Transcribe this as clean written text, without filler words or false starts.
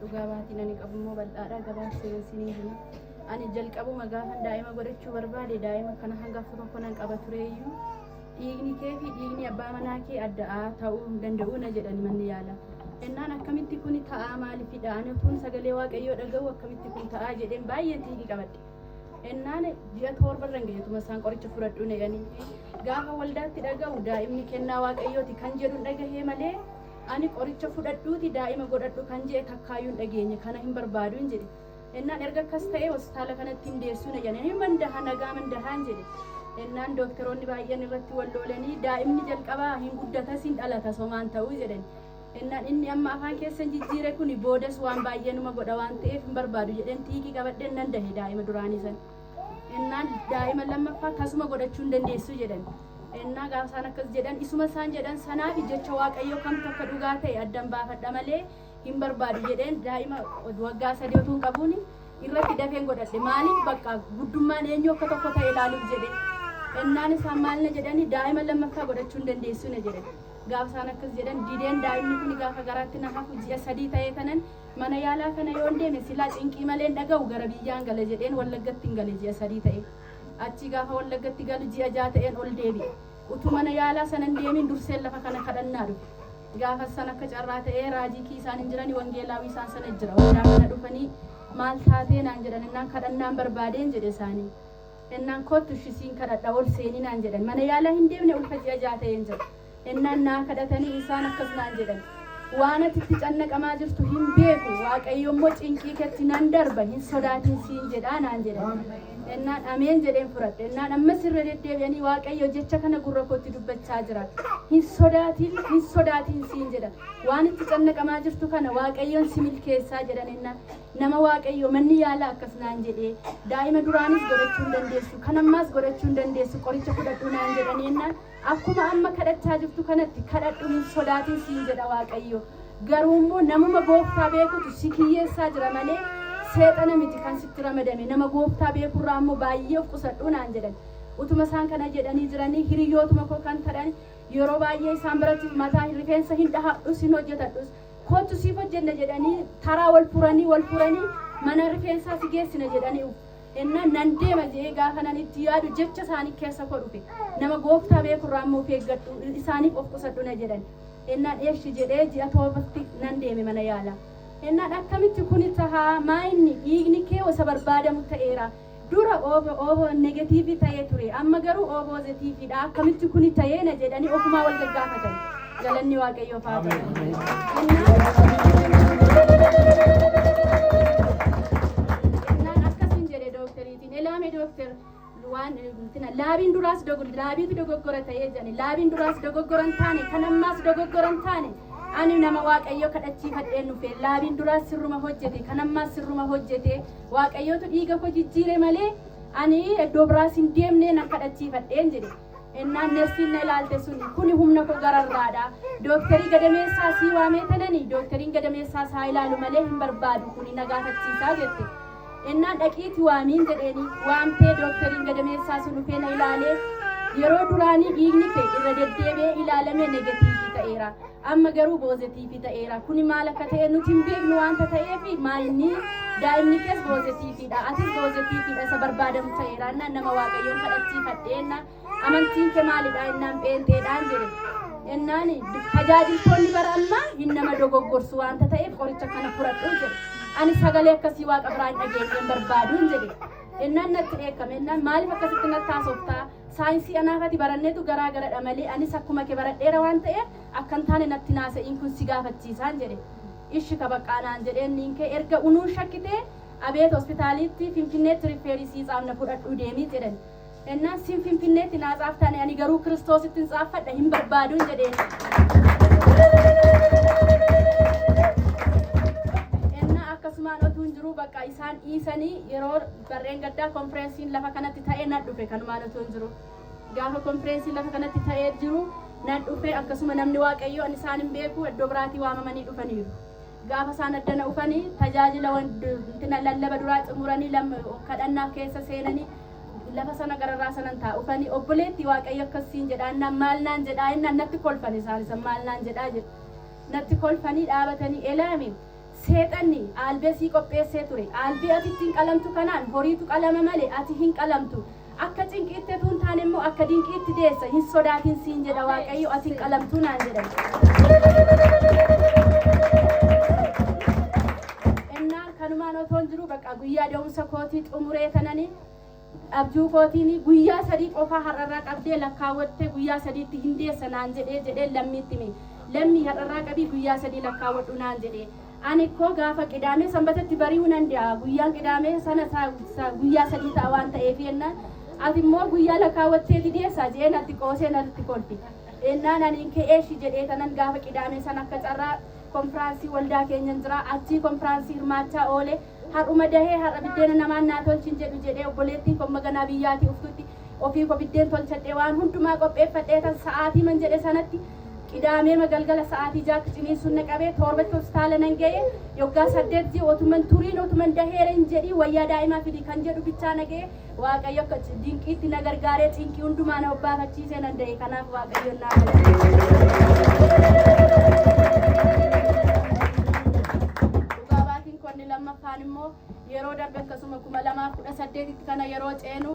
Dhugaa baatiin ani qabu immoo bal'aadha, gabaabsee isinii hima. Ani jalqabuma gaafan daa'ima godhachuu barbaade, daa'ima kana hangafa tokko nan qaba tureeyyuu, dhiigni kee fi dhiigni abbaa manaa kee adda ta'uu hin danda'u na jedhani manni yaala. Ennaan akkamitti kuni ta'aa, maaliifidha, ani utuun sagalee Waaqayyoo dhaga'u akkamitti kun ta'aa jedheen baay'een xiiqii qabadhe. Ennaan ji'a 7 irra hin ga'eetuma isaan qoricha fudhadhu jedhanii, gaafa waldaatti dhaga'u daa'imni kennaa Waaqayyooti kan jedhuun dhagahee malee, ani qoricha fudhadhuuti daa'ima godhadhu kan jedhe takkaayyuu hin dhageenye, kana hin barbaadu hin jedhe. Ennaan erga akkas ta'e hospitaala kanatti hin deessuu na jedhanii, mandaha nagaa mandahaan jedhe. Ennaan dookteroonni baay'een irratti wal loolanii, daa'imni jalqabaa hin guddatas hin dhalata somaan ta'uu jedhan. Ennaan inni amma afaan keessan jijjiire kuni boodas waan baay'ee numa godha waan ta'eef hin barbaadu jedheen xiiqii qabadheen nan dahe daa'ima duraanii san. Ennaan daa'ima lammaffaa tasuma godhachuu hin dandeessu jedhan. Ennaa gaafa isaan akkas jedhan, isuma isaan jedhan sanaaf jecha Waaqayyoo kamtu akka dhugaa ta'e addan baafadha malee hin barbaadu jedheen, daa'ima waggaa 3 utuu hin qabuun irratti dafeen godhadhe. Maaliif? Bakka guddummaan eenyu akka tokko ta'e ilaaluuf jedhe. Ennaan isaan maal na jedhani, daa'ima lammaffaa godhachuu hin dandeessu na jedhan. Gaafa isaan akkas jedhan dideen, daa'imni kun gaafa garaatti na hafu ji'a 3 ta'ee tanan, mana yaalaa kana yoon deeme silaa cinqii malee hin dhaga'u, gara biyyaan gala jedheen Wallaggatti hin gale ji'a 3 ta'e. Achii gaafa Wallaggatti galu ji'a 6 ta'een ol deebi'e. Utuu mana yaalaa sana hin deemin durseen lafa kana kadhannaa dhufe. Gaafa san akka carraa ta'ee raajii kiisaan hin jirani, wangeelaawii isaan sana jira. Waldaa kana dhufanii maal taatee naan jedhan. Innaan kadhannaan barbaadeen jedhe isaanii. Innaan kottu ishisiin kadhadha, ol seenii naan jedhan. Mana yaalaa hin deemne, ulfa ji'a 6 ta'een jira. Innaan naa kadhatanii isaan akkas naan jedhan. Waan ati itti cannaqamaa jirtu hin beeku, Waaqayyo immoo cinqii keetti nan darba, hin sodaatin siin jedhaa naan jedhan. Innaan ameen jedheen fudhadhe. Innaan ammas irra deddeebi'anii Waaqayyo jecha kana gurra kootti dubbachaa jira. Hin sodaatin, hin sodaatin siin jedha. Waan itti cannaqamaa jirtu kana Waaqayyoon si milkeessaa jedhan. Innaan nama Waaqayyo, manni yaalaa akkas naan jedhee, daa'ima duraanis godhachuu hin dandeessu, kan ammaas godhachuu hin dandeessu, qoricha fudhadhu naan jedhanii, ennaan akkuma amma kadhachaa jirtu kanatti kadhadhu, hin sodaatin siin jedha Waaqayyo. Garuu immoo namuma gooftaa beekutu si kiyyeessaa jira malee seexana miti kan sitti ramadame. Nama gooftaa beekurraa immoo baay'ee of qusadhu naan jedhan. Utuma isaan kana jedhanii jiranii, hiriyootuma koo kan ta'an, yeroo baay'ee isaan biratti mataa rifeensa hin dhahadhus hin hojjetadhus, kottu siif hojjenna jedhanii taraa wal furanii wal furanii mana rifeensaa si geessina jedhanii, ennaan nan deema jedhee gaafa nan itti yaadu jecha isaanii keessa koo dhufe. Nama gooftaa beekurraa immoo of eeggadhu, isaaniif of qusadhu na jedhan. Ennaan eeshi jedhee ji'a 7tti nan deeme mana yaalaa. Ennaan akkamitti kuni tahaa, maa inni dhiigni kee osa barbaadamu ta'eera. Dura O negative ta'ee ture, amma garuu O positiveidha, akkamitti kuni ta'ee na jedhanii ofumaa wal gaggaafatan. Galanni Waaqayyoof haa ta'u. Ennaan akkasin jedhe dookteriitiin, elaame dookter, waan laabiin duraas laabiitu dogoggora ta'ee jedhani, laabiin duraas dogoggora hin taane, kan ammaas dogoggora hin taane, ani nama Waaqayyo kadhachiifadheen dhufe, laabiin duraas sirruma hojjete, kan ammaas sirruma hojjete, Waaqayyotu dhiiga koo jijjiire malee ani iddoo biraas hin deemne, nan kadhachiifadheen jedhe. Ennaan nersiin na ilaalte sun, kuni humna koo gararraadha. Dooktarii gadameessaa sii waamee tanani dookteriin gadameessaa isaa ilaalu malee hin barbaadu, kuni na gaafachiisaa jette. Ennaan dhaqiiti waamiin jedheeni, waamtee dookteriin gadameessaa sun dhufee na ilaalee, yeroo duraanii dhiigni kee irra deddeebi'ee ilaalame negative ta'eera. Amma garuu positive ta'eera. Kuni maal akka ta'e nuti hin beeknu waanta ta'eef, maalinni daa'imni kees positiveidha. Atis positiveidha, isa barbaadamu ta'eera. Innaan nama Waaqayyoon kadhachiifadhe, amantiin kee maalidha innaan pheenxeedhaan jedhe. Innaan tajaajiltoonni bara ammaa hin nama dogoggorsu waanta ta'eef qoricha kana fudhadhu jedhe. Ani sagalee akkasii Waaqa biraa hin dhageenye, hin barbaadu jedhe. Innaan natti dheekkame. Innaan maaliif akkasitti natti haasoftaa? Saayinsii anaaf ati baranneetu garaa garadha malee anis akkuma kee baradheera waan ta'eef akka hin taane natti naasa'iin, kun si gaafachiisaan jedhe. Ishi kabaqqaa naan jedheen, niin kee erga unuun shakkitee abeet hospitaaliitti Finfinneetti refer sii tsaafna, fudhadhuu deemii jedhan. Ennaan sin Finfinneetti naa tsaaftaane, ani garuu Kiristoositti hin tsaaffadha, hin barbaaduun jedheen. Ennaa akkasumaan otuu hin jiruu bakka isaan dhiisanii, yeroo barreen gaddaa konfirensiin lafa kanatti ta'ee nan dhufe. Kanumaan otuu hin jiru. Gaafa konfirensiin lafa kanatti ta'ee jiru nan dhufe. Akkasuma namni Waaqayyoo, ani isaan hin beeku, iddoo biraatii waamamanii dhufaniiru. Gaafa isaan addana dhufanii tajaajila lallaba duraa xumuranii kadhannaaf keessa seenanii, lafa sana gararraa sanan ta'a dhufanii, obboleetti, Waaqayyo akkasiin jedhaa innaan, maal naan jedhaa innaan natti kolfan isaan, isa maal naan jedhaa jedhu. Natti kolfanii dhaabatanii, elaami Seexanni aalbee sii qopheessee ture. Aalbee ati ittiin qalamtu kanaan horiitu qalama malee ati hin qalamtu. Akka cinqiitti utuu hin taane immoo akka dinqiitti deessa, hin sodaatin siin jedha Waaqayyo, ati hin qalamtuu naan jedhan. Ennaan kanumaan otoon jiru bakka guyyaa da'umsa kootii xumuree tanani abjuu kootiin guyyaa 3 qofaa har'arraa qabdee lakkaawwattee guyyaa 3tti hin deessa naan jedhee jedhee Lammiitti hime. Lammii, har'arraa qabii guyyaa 3 lakkaawwadhu naan jedhee. Ani koo gaafa Qidaamee Sanbatatti bari'uu nan da'a. Guyyaan Qidaamee sana guyyaa 3 ta'a waan ta'eef jennaan, ati immoo guyyaa lakkaawwatteeti deessaa jedhee natti qoosee natti kolfi. Ennaan ani ka'eeshi jedhee tanan gaafa Qidaamee sana akka carraa konfiraansii waldaa keenyan jira. Achii konfiraansii hirmaachaa oole. Har'uma dahee har'a biddeena namaan naa tolchin jedhu jedhee obboleettiin kun maganaa biyyaatii uftutti ofii ko biddeen tolchadhee waan hundumaa qopheeffadhee tan sa'aatii man jedhe sanatti Qidaameema galgala sa'aatii 6tti ciniinsuun na qabee 7tti hospitaala nan ga'e. Yoggaa 8 ji'u otuman turiin otuman daheera hin jedhii wayyaa daa'imaa fidi kan jedhu bichaa na ga'e. Waaqayyo akka dinqiitti na gargaaree cinqii hundumaa na obbaafachiisee nan da'e. Kanaaf Waaqayyoon naa galateeffadha. Dhugaa baatiin koo inni lammaffaan immoo yeroo darbe akkasuma 2018tti kana yeroo ceenu.